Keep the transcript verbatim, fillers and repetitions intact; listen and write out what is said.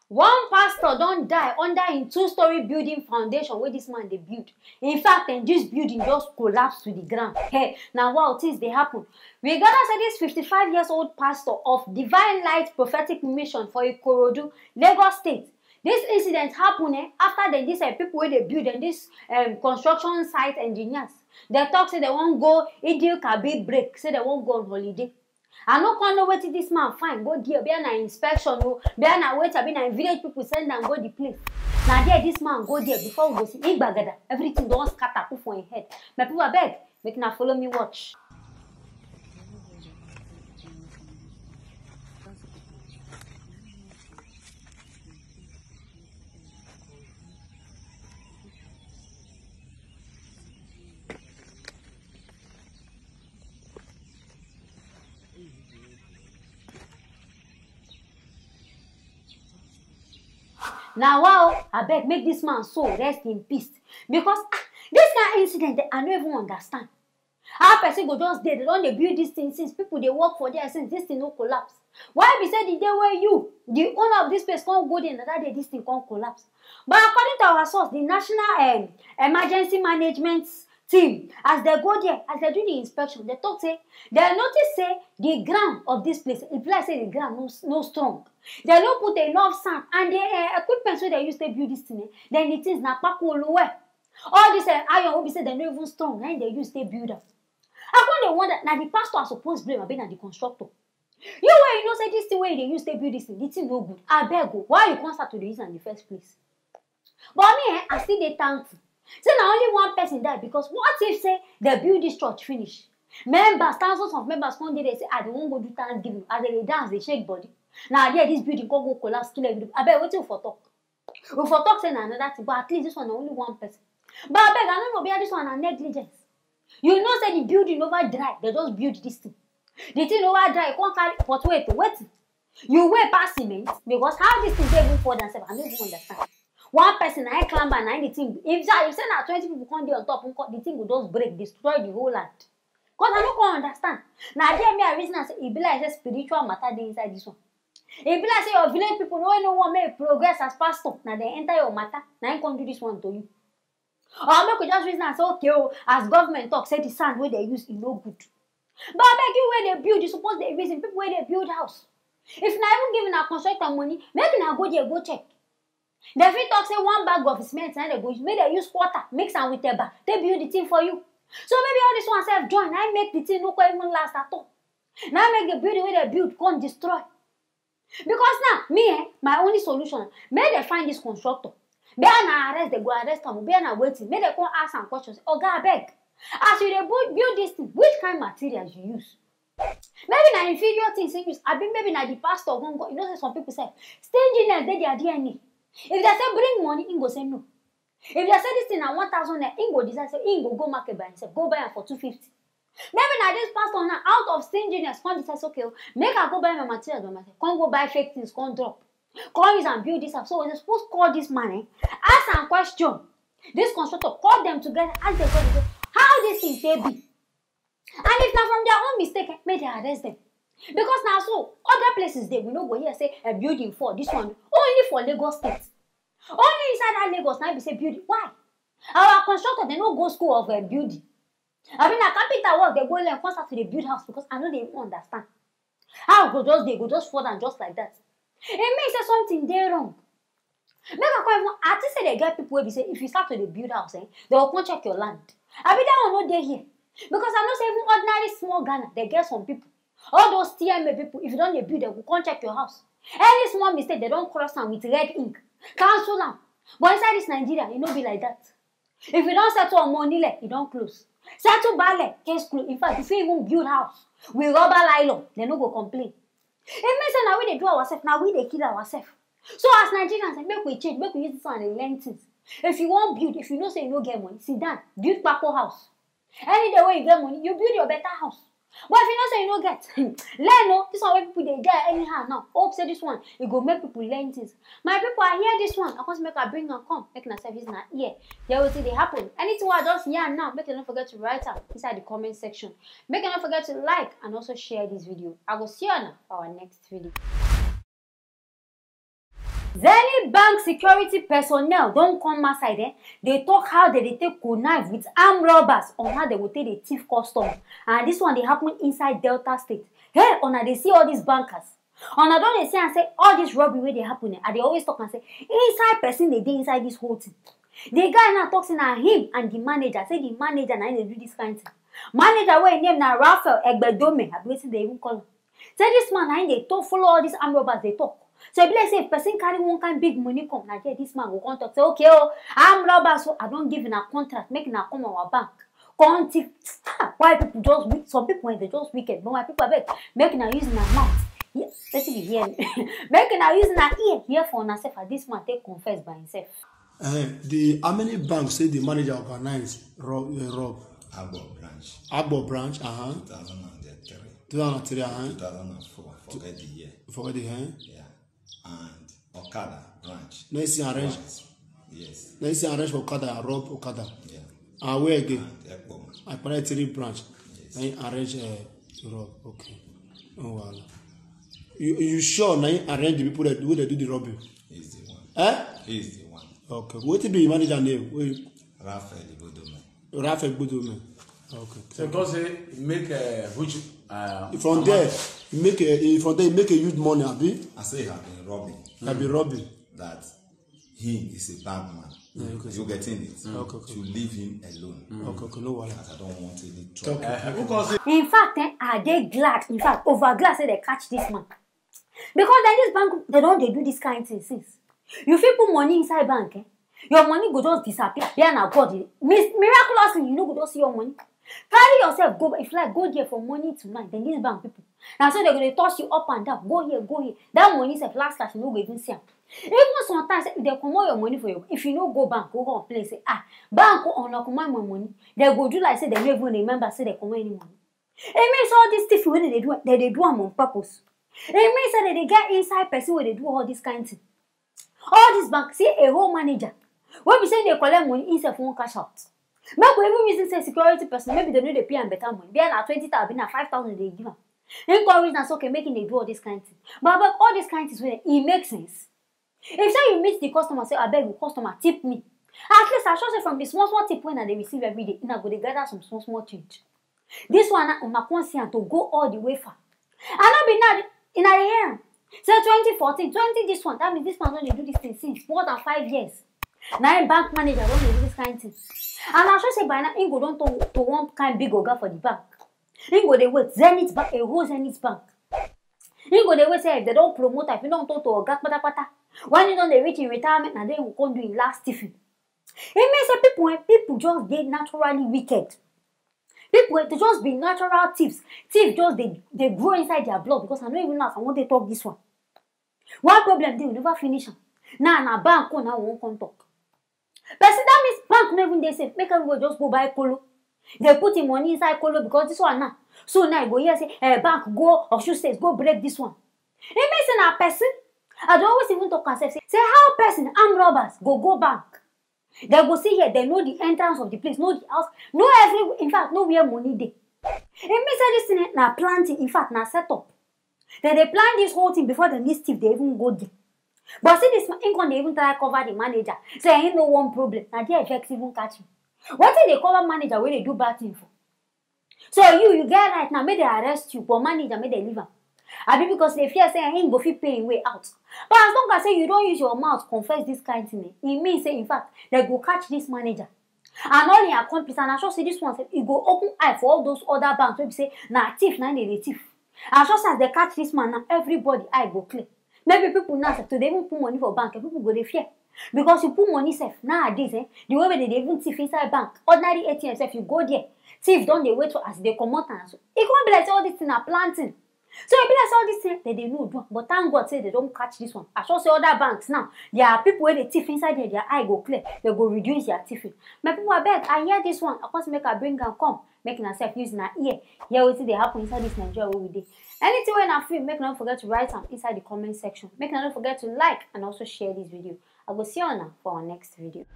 One pastor don die under im two-story building foundation wey dis man dey build. In fact, eh, dis building just collapse to the ground. Hey, na wow, things dey happen. We gather say dis fifty-five years old pastor of Divine Light Prophetic Mission for Ikorodu, Lagos State, dis incident happen, eh, after dem, dis, eh, people wey dey build dem, dis, um, construction site engineers, dem talk say dem wan go Idil Kabir break, say dem wan go on holiday. I no come know wetin dis man find go there. Be na inspection o, be na wait, abi na village people send am go the place. Na there dis man go there, before we go see, im gbagada, everything don scatter put for im head. My people, abeg, make una follow me watch. Na wa o, abeg, make dis man soul rest in peace, because, ah, dis kind incident, eh, I no even understand. How person go just dey, dem don dey build dis thing since, people dey work for there since, dis thing no collapse? Why be say the day wey you, the owner of dis place, come go there, na that day dis thing come collapse? But according to our source, the National, um, Emergency Management Team, as dem go there, as dem do the inspection, dem talk say dem notice say the ground of dis place, e be like say the ground no, no strong. Dem no put enough sand, and the, eh, equipment wey dem use take build dis thing, eh, then the things na kpakolo well. All dis, eh, iron wey be say dem no even strong, na im dem use take build am. I come dey wonder, na the pastor I suppose blame, abi na the constructor? You wey you know say dis thing wey you dey use take build dis thing, the thing no good. Abeg o, why you come start to dey use am in the first place? But me, eh, I still dey thankful say na only one person die, because what if say dem build dis church finish? Members, thousands of members come dey there say, "Ah, dem wan go do thanksgiving." As dem dey dance, dey shake body, na there dis building come go collapse, kill everybody. Abeg, wetin we for talk? We for talk say na another thing, but at least dis one na only one person. But abeg, I no know, be dis one na negligence. You know say the building never dry, dem just build dis thing. The thing never dry, you come carry, but wait, wait. You weigh pass cement, because how dis thing take even fall down sef, I no even understand. One person na im climb am, na im the thing. If say, if say na twenty people come dey on top, nko, the thing go just break, destroy the whole land. 'Cause I no come understand. Na there me I reason am say e be like say spiritual matter dey inside dis one. E be like say your village people wey no wan make you progress as pastor, na dem enter your matter, na im come do dis one to you. Or make we just reason am say, okay o, as government talk say the sand wey dem use, e no good. But abeg, you wey dey build, you suppose dey reason people wey dey build house. If na even give una constructor money, make una go there go check. Dem fit talk say one bag of cement na dem go use, make dem use quarter mix am with eba take build the thing for you. So maybe all this one sef join, na im make the thing no come even last at all. Na im make the building wey dem build come destroy. Because now, me, eh, my only solution, make dem find this constructor. Be na arrest, dem go arrest am, be na wetin, make dem come ask am question. Say, "Oga, abeg, as you dey build, build this thing, which kind materials you use?" Maybe na inferior things he use, abi maybe na the pastor gon go. You know say some people sef, stinginess dey their D N A. If dem say bring money, he go say no. If dem say this thing na one thousand naira, he go decide say he go go market by himself, go buy am for two fifty. Maybe na this pastor now, out of stinginess, come decide say, "Okay o, make I go buy my materials by myself." Come go buy fake things, come drop. Come use am build this house. So we suppose call this man, eh? Ask am question. This constructor, call them together, ask them question, say, "How this thing take be?" And if na from their own mistake, eh, make dem arrest them. Because na so other places dey, we no go hear say a building fall, this one, only for Lagos State. Only inside that Lagos na be say building. Why? Our constructor, dem no go school of, eh, building. Abi na carpenter work dem go learn, come start to dey build house, because I no dey even understand. How go just dey, go just fall down just like that? E mean say something dey wrong. Make I come even, I think say dem get people wey be say if you start to dey build house, eh, dem go come check your land. Abi that one no dey here? Because I know say even ordinary small Ghana, dem get some people. All those T M A people, if you don dey build, dem go come check your house. Any small mistake, dem don cross am with red ink, cancel am. But inside this Nigeria, e no be like that. If you don settle omo onile, e don close. Settle baale, case close. In fact, you fit even build house with rubber nylon, dem no go complain. E mean say na we dey do ourselves, na we dey kill ourselves. So as Nigerians, eh, make we change, make we use this one dey learn things. If you wan build, if you know say you no get money, sit down, build kpako house. Any day wey you get money, you build your better house. But if you know say you no get, learn o. This one wey people dey get anyhow now. Hope say this one, e go make people learn things. My people, I hear this one, I come say make I bring am come, make una sef use una ear hear wetin dey happen. Anything wey I just yarn now, make you no forget to write am inside the comment section. Make you no forget to like and also share this video. I go see you now for our next video. Zenith Bank security personnel don come outside, eh, dey talk how dem dey take connive with armed robbers on how dem go take dey thief customer. And this one dey happen inside Delta State. Hey, una dey see all these bankers? Una don dey see am say all this robbery wey dey happen, eh, I dey always talk am say inside person dey dey inside this whole thing. The guy now talk say na him and the manager, say the manager na him dey do this kind thing. Manager wey him name na Raphael Egbedome, abi wetin dem even call am. Say this man na him dey talk, follow all these armed robbers dey talk. So e be like say if person carry one kind big money come, na there this man go come talk say, "Okay o, armed robbers o, I don give una contract, make una come our bank." Come thief. Ah, why people just wi-, some people, eh, dey just wicked. But my people, abeg, make una use una mouth. Yeah, wetin be here? Make una use una ear hear for una sef as this man take confess by himself. Eh, the, how many banks say the manager organize rob, eh, rob? Agbo branch, Agbo branch, uh-huh. Two thousand and three. Two thousand and three, uh-huh. Two thousand and four, forget the year. Forget the, eh? Yeah. And Okada branch. Na him still arrange. Yes. Na him still arrange for Okada and rob Okada. Yeah. And where again? And Ekpoma. Ekpoma three branch. Yes. Na him arrange, eh, rob. Okay. No wahala. You, you sure na him arrange the people that, wey dey do the robbery? He's the one. Eh? He's the one. Okay. Wetin be him manager name? Wey Raphael Ibodomo. Raphael Ibodomo. Okay. So God say make, uh, which, uh, from there, he make a, he, from there he make a huge money, abi? I say he have been robbing. He have been robbing. That he is a bad man. Yeah, okay. You getting it? Mm. Okay, okay. To leave him alone. Mm. Okay, okay, no wahala. That I don't want any trouble. Okay. Uh, who can say? In fact, eh, I dey glad, in fact, over glad say dem catch this man. Because then this bank, dem don dey do this kind thing since. You fit put money inside bank, eh? Your money go just disappear. Where na God dey, mis-, miraculously, you no go just see your money. Carry yourself go, if like, go there from morning to night, then this bank people. Na so dem go dey toss you up and down. Go here, go here. That money sef, last last, you no go even see am. Even sometimes, eh, if dem comot your money for your, if you no go bank, go complain say, "Ah, bank o, una comot my money." Dem go do like say dem no even remember say dem comot any money. E mean say all this thief wey dem dey do, dem dey do am on purpose. E mean say dem dey get inside person wey dey do all this kind thing. All this bank, see a whole manager wey be say dey collect money, himself wan cash out. Make we even reason say security person, maybe dem no dey pay am better money. Be na twenty thousand, be na five thousand dey give am. Him come reason am say, okay, make him dey do all this kind thing. But abeg, all this kind things wey e make sense? If say you meet the customer, say, "Abeg, you customer, tip me." At least I sure say from the small small tip wey una dey receive every day, una go dey gather some small small change. This one, na una come see am to go all the way far. I no be now, una dey hear am. Say twenty fourteen, twenty this one, that means this man don dey do this thing since more than five years. Na him bank manager don dey do this kind thing. And I sure say by now, him go don turn to one kind big oga for the bank. Him go dey wait, Zenith Bank, a whole Zenith Bank. Him go dey wait say if dem don promote am, if him don turn to oga patapata. When him don dey reach him retirement, na then he go come do him last thiefing. E mean say people, eh, people just dey naturally wicked. People, eh, dey just be natural thieves. Thief just dey, dey grow inside their blood, because I no even know as I wan take talk this one. One problem dey, we never finish am. Now na bank own, now we wan come talk. Person, that means bank no even dey safe. Make everybody just go buy kolo. Dem put him money inside kolo because this one now. So now you go hear say, eh, bank go Osun State, go break this one. E mean say na person. I dey always even talk am sef say, say how person, armed robbers, go go bank. Dem go see here, dem know the entrance of the place, know the house, know every, in fact, know where money dey. E mean say this thing, eh, na planting, in fact, na setup. Dem dey plan this whole thing before dem, this thief dey even go there. But see this man, him come dey even try cover the manager. Say him no want problem. Na there vex even catch him. Wetin dey cover manager wey dey do bad thing for? So you, you get right now, make dem arrest you, but manager, make dem leave am. Abi because dem fear say him go fit pay him way out. But as long as say you don use your mouth confess this kind thing, eh, e mean say, in fact, dem go catch this manager and all him accomplice, and I sure say this one sef, e go open eye for all those other banks wey be say na thief na him dem dey thief. I sure say as dem catch this man now, everybody eye go clear. Maybe people now sef, to dey even put money for bank, eh, people go dey fear. Because you put money sef nowadays, eh, the way wey dem dey even thief inside bank, ordinary A T M sef, you go there, thief don dey wait for as e dey comot am. So e come be like say all this thing na planting. So e be like say all this thing dem dey know do am, but thank God say dem don catch this one. I sure say other banks now, their people wey dey thief inside there, their eye go clear, dem go reduce their thiefing. My people, abeg, I hear this one, I come say make I bring am come, make una sef use una ear hear wetin dey happen inside this Nigeria wey we dey. Anything wey una feel, make una no forget to write am inside the comment section. Make una no forget to like and also share this video. I go see una for our next video.